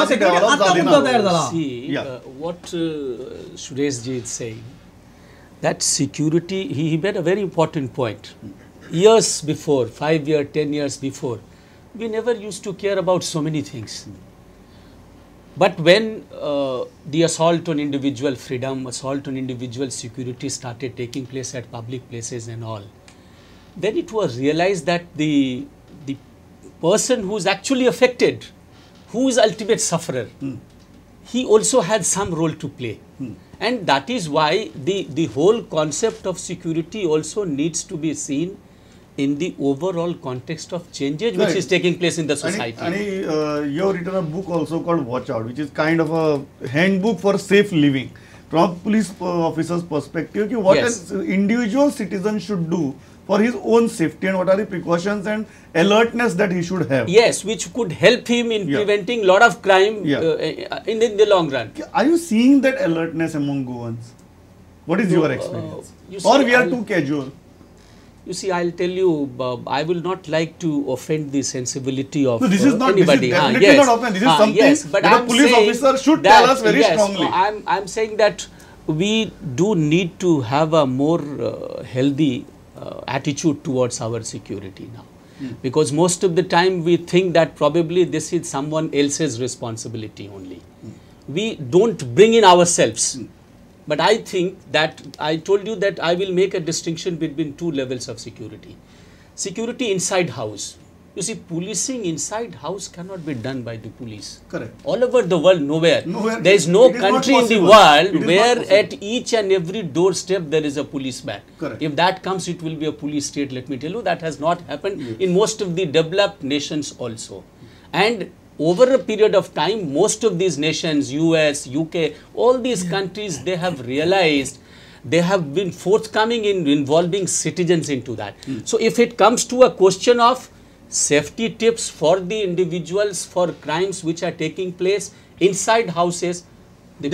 मुद्दो तयार जाला. See, what Suresh ji is saying, that security, he made a very important point. Years before, 5 years, 10 years before, we never used to care about so many things. But when the assault on individual freedom, assault on individual security started taking place at public places and all, then it was realized that the person who is actually affected, who is ultimate sufferer, he also had some role to play. And that is why the whole concept of security also needs to be seen in the overall context of changes which is taking place in the society. And you have written a book also called Watch Out, which is kind of a handbook for safe living. From police officer's perspective, ki what an individual citizen should do for his own safety and what are the precautions and alertness that he should have. Yes, which could help him in preventing lot of crime in the long run. Are you seeing that alertness among Goans? What is your experience? You see, or we are too casual? You see, I'll tell you, I will not like to offend the sensibility of no, this is not, anybody. This is definitely not offend. This is something but that a police officer should tell us very strongly. I'm saying that we do need to have a more healthy attitude towards our security now. Because most of the time we think that probably this is someone else's responsibility only. We don't bring in ourselves. But I think that I told you that I will make a distinction between two levels of security. Security inside house. You see, policing inside house cannot be done by the police. Correct. All over the world, nowhere. There is no country in the world where at each and every doorstep there is a policeman. Correct. If that comes, it will be a police state, let me tell you. That has not happened in most of the developed nations also. And over a period of time, most of these nations, US, UK, all these countries, they have realized, they have been forthcoming in involving citizens into that. So if it comes to a question of safety tips for the individuals for crimes which are taking place inside houses, the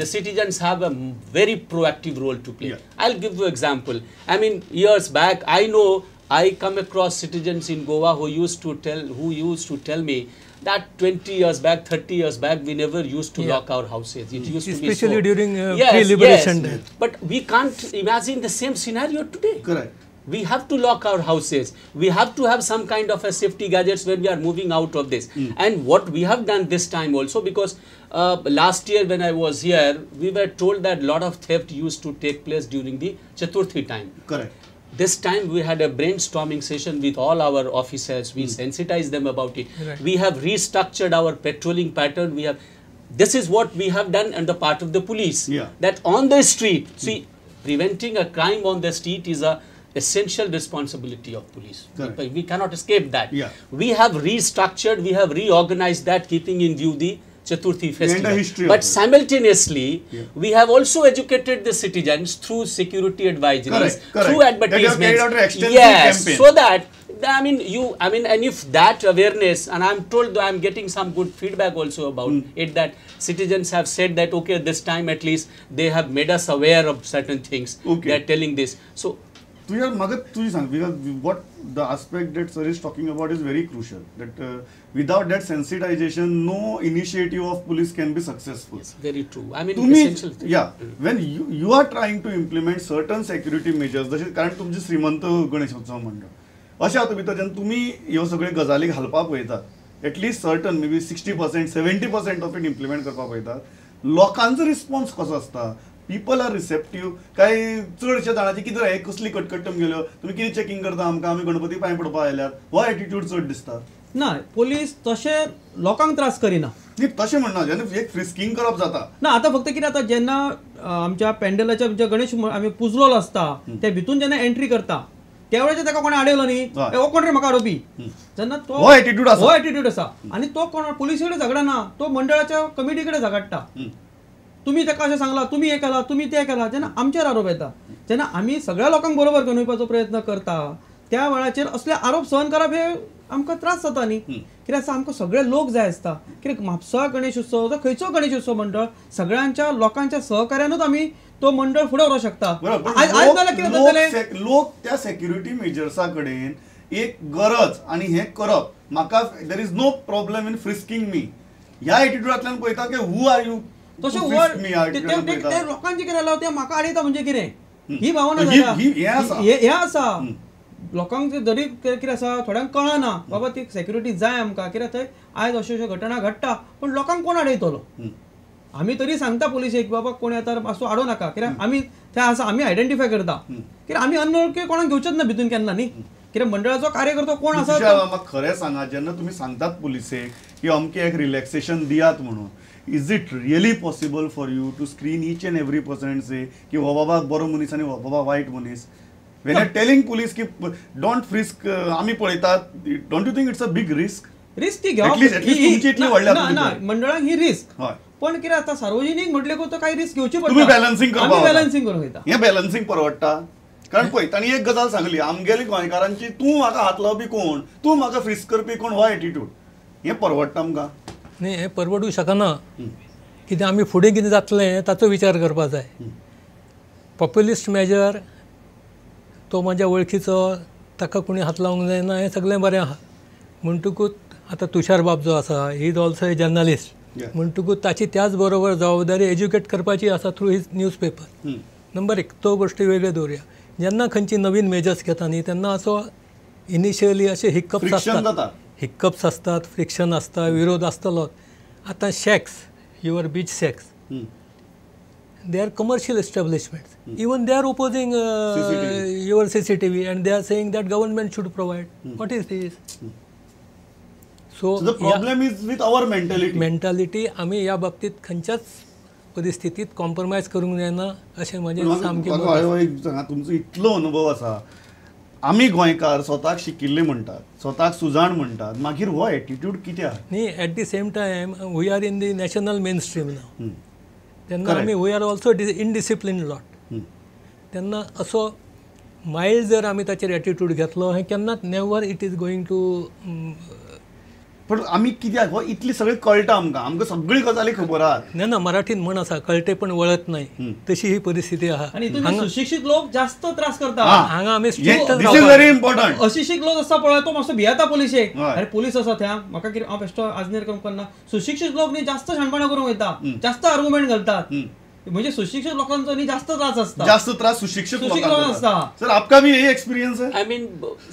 citizens have a very proactive role to play. Yeah. I'll give you an example. I mean, years back, I know I come across citizens in Goa who used to tell me that 20 years back, 30 years back, we never used to lock our houses. It used to be especially so. During pre-liberation day. But we can't imagine the same scenario today. Correct. We have to lock our houses. We have to have some kind of a safety gadgets when we are moving out of this. And what we have done this time also, because last year when I was here, we were told that lot of theft used to take place during the Chaturthi time. Correct. This time we had a brainstorming session with all our officers. We sensitized them about it. Right. We have restructured our patrolling pattern. We have, this is what we have done on the part of the police. Yeah. That on the street, see, preventing a crime on the street is a essential responsibility of police. We cannot escape that. Yeah. We have restructured, we have reorganized that, keeping in view the Chaturthi festival. But simultaneously, we have also educated the citizens through security advisories, through advertisements. Yes, so that, I mean, and if that awareness, and I'm told I'm getting some good feedback also about it, that citizens have said that, okay, this time at least they have made us aware of certain things. Okay. They are telling this. So, because what the aspect that sir is talking about is very crucial. That without that sensitization, no initiative of police can be successful. Yes, very true. I mean, essential thing. Yeah, when you are trying to implement certain security measures, जशें कारण तुमचे श्रीमंत गणेशोत्सव मंडळ अशें हातूंत भितर जेन्ना तुमी ह्यो सगळ्यो गजाली घालपाक पळयतात, at least certain maybe 60% 70% of it implement करपाक पळयतात, लोकांचो रिस्पॉन्स कसो आसता? पीपल are receptive काय चडशे जाणांचे कितें हे कसली कटकट गेल्यो तुमी कितें चॅकिंग करता आमकां आमी गणपती पांय पडपाक आयल्यात हो एटिट्यूड चड दिसता ना. पोलीस तशे लोकांक त्रास करिना. न्ही तशें म्हणना, जेन्ना एक फ्रिस्किंग करप जाता ना. आतां फक्त कितें जाता, जेन्ना आमच्या पेंडलाच्या जे गणेश आमी पुजलोलो आसता ते भितून जेन्ना एंट्री करता त्या वेळाचेर ताका कोणें आडयलो न्ही, हो कोण रे म्हाका आडोवपी, जेन्ना तो हो एटिट्यूड आसा, हो एटिट्यूड आसा आनी तो कोण पोलिसी कडेन झगडना, तो मंडळाच्या कमिटी कडेन झगडटा. तुमी ताका अशें सांगलां, तुमी हें केलां, तुमी तें केलां, जेन्ना आमचेर आरोप येता, जेन्ना आमी सगळ्या लोकांक बरोबर घेवन वचपाचो प्रयत्न करता त्या वेळाचेर असले आरोप सहन करप हे आमकां त्रास जाता न्ही. कित्याक आसा आमकां सगळे लोक जाय आसता. कित्याक म्हापसा गणेश उत्सव जावं खंयचो गणेश उत्सव मंडळ सगळ्यांच्या लोकांच्या सहकार्यानूच आमी तो मंडळ फुडें व्हरूंक शकता. लोक त्या सेक्युरिटी मेजर्सा कडेन एक गरज आनी हें करप म्हाका there is no problem in frisking me ह्या एटिट्यूडांतल्यान पळयता की हू are you तशें ते लोकांचे कितें जालां ते म्हाका आडयता म्हणजे कितें ही भावना हें आसा लोकांक जरी कितें आसा थोड्यांक कळना बाबा ती सेक्युरिटी जाय आमकां कित्याक थंय आयज अश्यो अश्यो घटना घडटा पूण लोकांक कोण आडयतलो आमी तरी सांगता पुलिशेक बाबा कोण येता मातसो आडोवं नाका कित्याक आमी थंय आसा आमी आयडेंटिफाय करता कित्याक आमी अनवळखी कोणाक घेवचेच ना भितून केन्ना न्ही कित्याक मंडळाचो कार्यकर्तो कोण आसा म्हाका खरें सांगा जेन्ना तुमी सांगतात पुलिसेक की अमकें एक रिलॅक्सेशन दियात म्हणून is it really possible for you to screen each and every person and say की हो बाबा बरो मनीस आनी हो बाबा वायट मनीस when you telling police की don't frisk आमी पळयतात don't you think it's a big risk risk ती घेवप ना ना मंडळांक ही रिस्क पण कितें आतां सार्वजनीक म्हटलें तो काय रिस्क घेवची पडटा तुमी बॅलन्सिंग करपाक बॅलन्सिंग करूंक येता हें बॅलन्सिंग परवडटा कारण पळय तांणी एक गजाल सांगली आमगेली गोंयकारांची तूं म्हाका हात लावपी कोण तूं म्हाका फ्रिस्क करपी कोण हो एटिट्यूड हें परवडटा आमकां न्ही हें परवडूं शकना कित्याक आमी फुडें कितें जातलें ताचो विचार करपाक जाय पॉप्युलिस्ट मेजर तो म्हाज्या वळखीचो ताका कोणी हात लावंक जायना हें सगळें बरें आसा म्हणटकूच आतां तुषार बाब जो आसा he is also a journalist म्हणटकूच ताची त्याच बरोबर जबाबदारी एज्युकेट करपाची आसा through his newspaper number एक तो गोश्टी वेगळ्यो दवरुया जेन्ना खंयची नवीन मेजर्स घेता न्ही तेन्ना असो इनिशियली अशे हिक्कप्स आसतात हिक्कप्स आसतात फ्रिक्शन आसता विरोध आसतलोच आतां shacks your beach shacks they are commercial establishments. Even they are opposing your CCTV and they are saying that government should provide. What is this? So the problem is with our mentality. Mentality आमी ह्या बाबतीत खंयच्याच परिस्थितीत compromise करूंक जायना अशें म्हजें सामकें. तुमचो इतलो अनुभव आसा आमी गोंयकार स्वताक शिकिल्ले म्हणटात स्वताक सुजाण म्हणटात मागीर हो एटिट्यूड कित्याक न्ही at the same time we are in the national mainstream now तेन्ना आमी we are also indiscipline lot तेन्ना असो मायल्ड जर आमी ताचेर एटिट्यूड घेतलो हें केन्नाच never it is going to. पण आमी कित्याक हो इतली सगळी कळटा आमकां आमकां सगळी गजाली खबर आहात ना ना मराठीन म्हण आसा कळटे पण वळत नाही तशी ही परिस्थिती आहा आनी हितून सुशिक्षीत लोक जास्त त्रास करता हांगा आमी this is very important. अशिक्षीत लोक आसता पळय तो मातसो भियेता पोलिशेक अरे पोलीस आसा थंय म्हाका कितें हांव बेश्टो आजनेर करूंक करना. सुशिक्षीत लोक न्ही जास्त शाणपणां करूंक वयता जास्त आर्गुमेंट घालतात म्हणजे सुशिक्षित लोकांचो न्ही जास्त त्रास असता जास्त त्रास सुशिक्षित लोकांचो असता. सर आपका भी यही एक्सपीरियंस है? I mean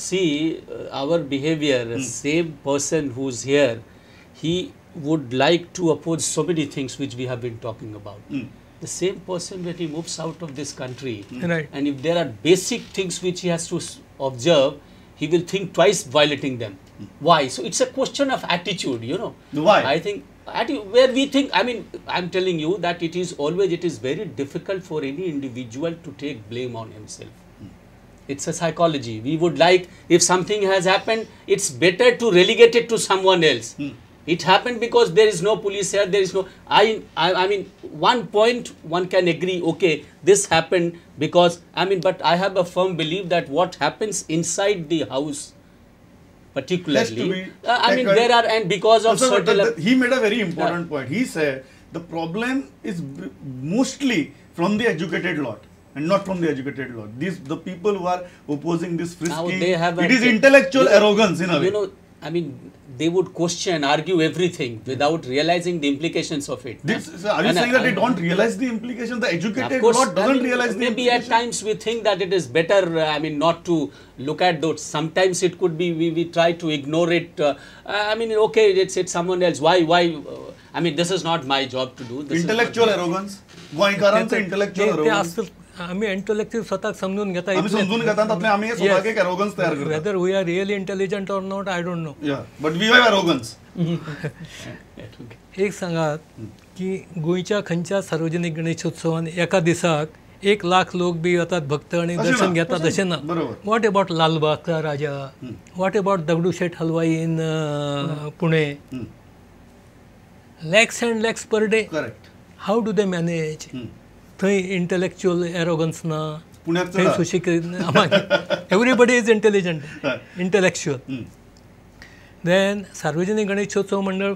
see our behaviour same person who is here he would like to oppose so many things which we have been talking about. The same person when he moves out of this country, right, and if there are basic things which he has to observe, he will think twice violating them. Why? So it's a question of attitude, you know. Why? I think where we think, I mean, I'm telling you that it is always, it is very difficult for any individual to take blame on himself. It's a psychology. We would like, if something has happened, it's better to relegate it to someone else. It happened because there is no police here, there is no, I mean, one point one can agree, okay, this happened because, I mean, but I have a firm belief that what happens inside the house, particularly, I mean, there are, and because of sir, certain... He made a very important point. He said the problem is mostly from the educated lot and not from the educated lot. These, the people who are opposing this frisking, they have it is intellectual arrogance in a way. You know, I mean, they would question, argue everything without realizing the implications of it. This, so are you saying that they don't realize the implications? The educated lot doesn't realize the maybe implications? At times we think that it is better, I mean, not to look at those. Sometimes it could be we try to ignore it. I mean, okay, it's someone else. Why? I mean, this is not my job to do. This intellectual arrogance. गोंयकारांचो intellectual arrogance. आमी intellectual स्वताक समजून घेता आमी समजून घेता तातूंतल्यान आमी स्वताक एक एरोगन्स तयार करता. Whether we are really intelligent or not I don't know. Yeah but we have arrogance. एक सांगात की गोंयच्या खंयच्या सार्वजनीक गणेशोत्सवान एका दिसाक 1 लाख लोक बी वतात भक्त आनी दर्शन घेतात अशें ना. What about Lalbaugcha Raja, what about Dagdusheth Halwai in Pune, lakhs and lakhs per day. Correct. How do they manage? थंय इंटेलेक्चुअल एरोगन्स ना, थंय सुशिक्षीत, everybody is intelligent, intellectual. Then सार्वजनीक गणेशोत्सव मंडळ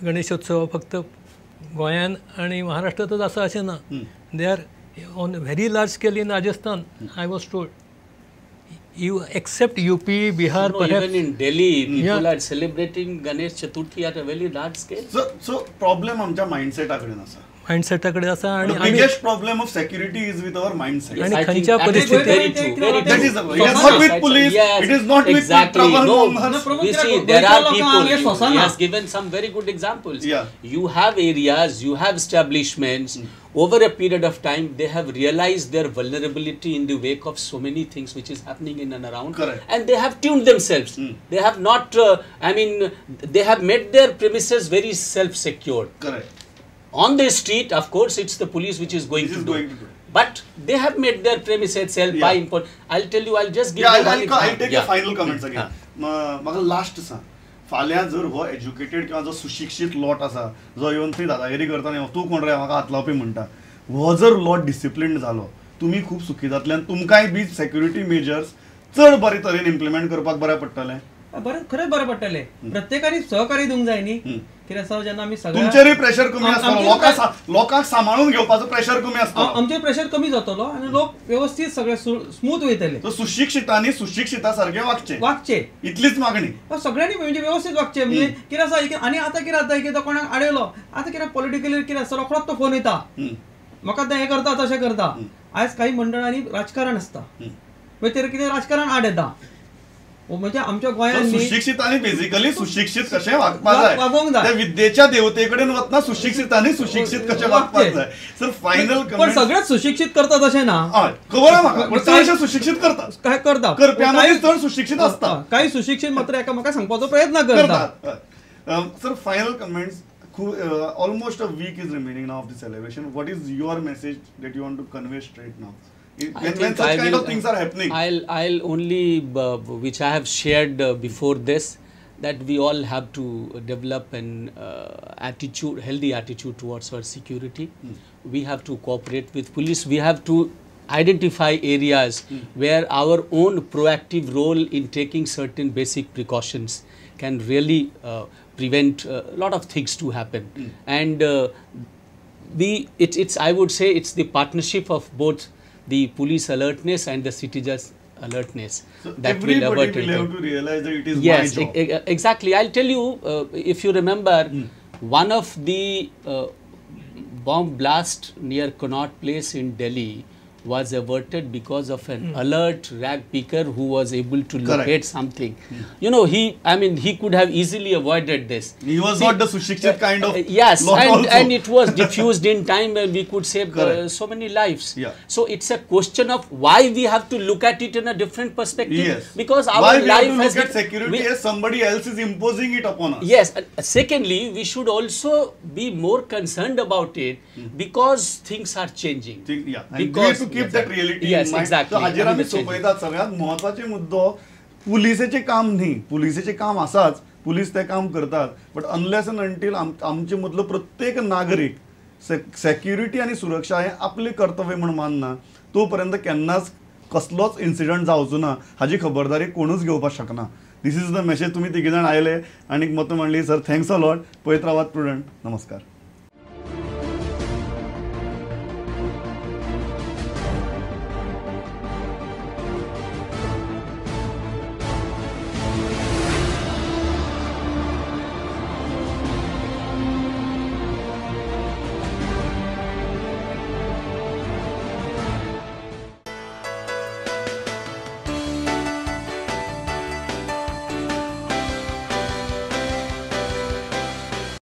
गणेशोत्सव फक्त गोंयान आनी महाराष्ट्रांतच आसा अशें ना. They are on very large scale in Rajasthan. I was told You except UP, Bihar, no, perhaps. Even in Delhi, people are celebrating Ganesh Chaturthi at a very large scale. So problem आमच्या माइंडसेटा कडेन आसा. माइंडसेटा कडेन आसा आणि biggest problem of security is with our mindset. आणि खंयच्या परिस्थितीत that is it is not with police, it is not with trouble. No, you see, there are people, he has given some very good examples. You have areas, you have establishments. Over a period of time, they have realized their vulnerability in the wake of so many things which is happening in and around. Correct. And they have tuned themselves. They have not, I mean, they have made their premises very self-secured. Correct. On the street, of course, it's the police which is going to do. But they have made their premises self by import. I'll tell you, I'll just give you one example. I'll take the final comments again. म्हाका last सांग, फाल्यां जर हो educated किंवा जो सुशिक्षीत lot आसा, जो येवन थंय दादागिरी करता न्ही, तूं कोण रे म्हाका हात लावपी म्हणटा, हो जर लॉट डिसिप्लिन जालो, तुमी खूब सुखी जातले आनी तुमकांय बी सेक्युरिटी मेजर्स चड बरे तरेन इम्प्लिमेंट करपाक बरें पडटलें. बरें, खरेंच बरें पडटलें. प्रत्येकान सहकार्य दिवंक जाय न्ही. कितें आसा जेन्ना आमी सगळे तुमचेरूय प्रेशर कमी आसतलो, लोकांक सांबाळून घेवपाचो प्रेशर कमी आसतलो, आमचेर प्रेशर कमी जातलो आनी लोक व्यवस्थीत सगळे स्मूथ वयतले. सुशिक्षितांनी सुशिक्षिता सारखे वागचे, वागचे इतलीच मागणी सगळ्यांनी, म्हणजे व्यवस्थीत वागचे. म्हणजे कितें आसा आनी आतां कितें जाता, कितें कोणाक आडयलो, आतां कितें पॉलिटिकली कितें आसता, रोखडोच तो फोन येता, म्हाका तें हें करता तशें करता. आयज काही मंडळांनी राजकारण आसता, मागीर तें कितें राजकारण आड येता. म्हणजे आमच्या गोंयांत सुशिक्षितांनी बेसिकली सुशिक्षीत कशें वागपाक जाय, त्या विद्येच्या देवते कडेन वतना सुशिक्षितांनी सुशिक्षीत कशें वागपाक जाय. सर फायनल, पण सगळेच सुशिक्षीत करतात अशें ना, खबर आहा म्हाका, पण चडशे सुशिक्षीत करतात, काय करता करप्यां मदीं चड सुशिक्षीत आसता, काही सुशिक्षीत मात्र एकामेकांक सांगपाचो प्रयत्न करतात. Sir final comments. Almost a week is remaining now of the celebration. What is your message that you want to convey straight now? When such kind of things are happening, I'll only, which I have shared before this, that we all have to develop an attitude, healthy attitude towards our security. We have to cooperate with police. We have to identify areas where our own proactive role in taking certain basic precautions can really prevent a lot of things to happen. And it's I would say it's the partnership of both the police alertness and the citizens alertness. So that will avert will have to realize that it is yes, my job. Exactly. I'll tell you, if you remember, one of the bomb blast near Connaught Place in Delhi was averted because of an alert rag picker who was able to locate something. You know, he could have easily avoided this. He was not the sushikshit kind of. Yes, and it was diffused in time and we could save so many lives. Yeah. So it's a question of why we have to look at it in a different perspective. Yes. Because our why we life have to has look at security as somebody else is imposing it upon us. Yes. Secondly, we should also be more concerned about it because things are changing. Yeah. And we have to keep that reality yes, in mind. Exactly. So हाजेर आमी सोंपयतात. सगळ्यांत म्हत्वाचे मुद्दो पुलिसेचें काम न्ही, पुलिसेचें काम आसाच, police तें काम करतात, बट अनलेस एंड अंटील आमचे मदलो प्रत्येक नागरीक सेक्युरिटी आनी सुरक्षा हें आपलें कर्तव्य म्हूण मानना तो पर्यंत केन्नाच कसलोच इन्सिडंट जावचो ना हाजी खबरदारी कोणूच घेवपाक शकना. This is the message. तुमी तिगी जाण आयले आनी मतां मांडली. Sir thanks a lot. पळयत रावात प्रुडंट. नमस्कार.